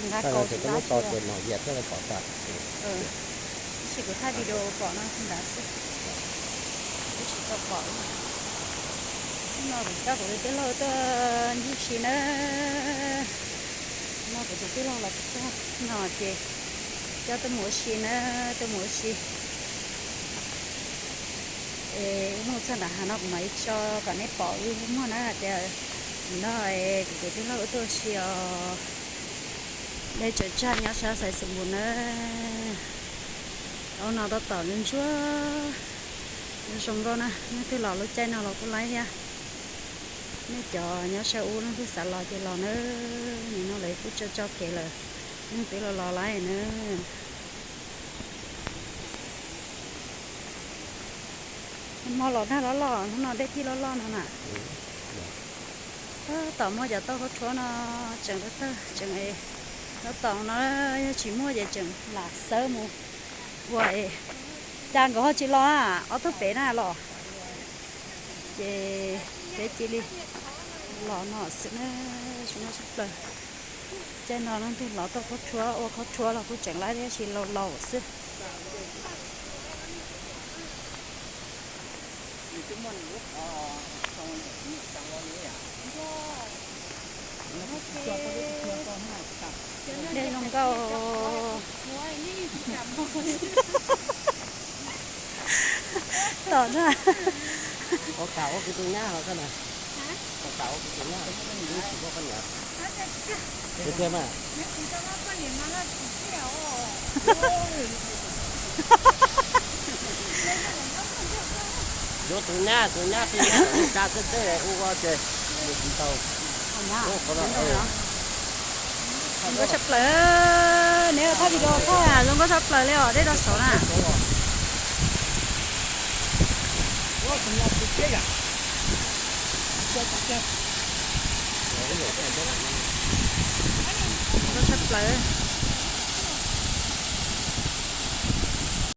Nqa kaus tsis nqa to ces no vias thiaj li pom tas. Tab sis kuv thaij video pom no ntawd xwb, twb tsis tau pom. No kuv coj kuv tus tij laug tuaj ncig si na. No kuv tus tij laug los txog no ces coj tuaj mus ua si na, tuaj mus ua si. Es wb mus txog nram hav no kuv mam li tso kom nej pom wb muag na tias no kuv tus tij laug wb tuaj ua si os. Dej tsaws tsag nyob sab Xaiv Xus Npus na. Ub no tab tom ntsuab, zoo nkauj na, leej twg los lub caij no los kuj laib thiab. Nej cov nyob sab ub leej twg xav los ces los na, nim no lawv kuj tso tso kev lawm, leej twg los los laib na. Hmo los nag loj loj, hnub no dej thiaj loj loj no na. Tab tom muaj cov tauj khaub rhuab no tseem tawg tawg tseem, tab tom no yog tsis muaj ces tseem lam xawb mus ua. Cas nkawd ho tsis los na, ob tug pem na los. Ces peb cia li los no xwb na, zoo nkauj tshaj plaws. Caij no leej twg los tauj khaub rhuab ua khaub rhuab los kuj tseem laib thiab, tab sis laus laus xwb. Dej zoo nkauj. Tom na. Yuav tus nyab, tus nyab pib tsa teb teb ua ua ces mus tsis tau. Zoo nkauj tshaj plaws, neb thaij video thaij zoo nkauj tshaj plaws li os, dej rau saud na. Zoo nkauj tshaj plaws.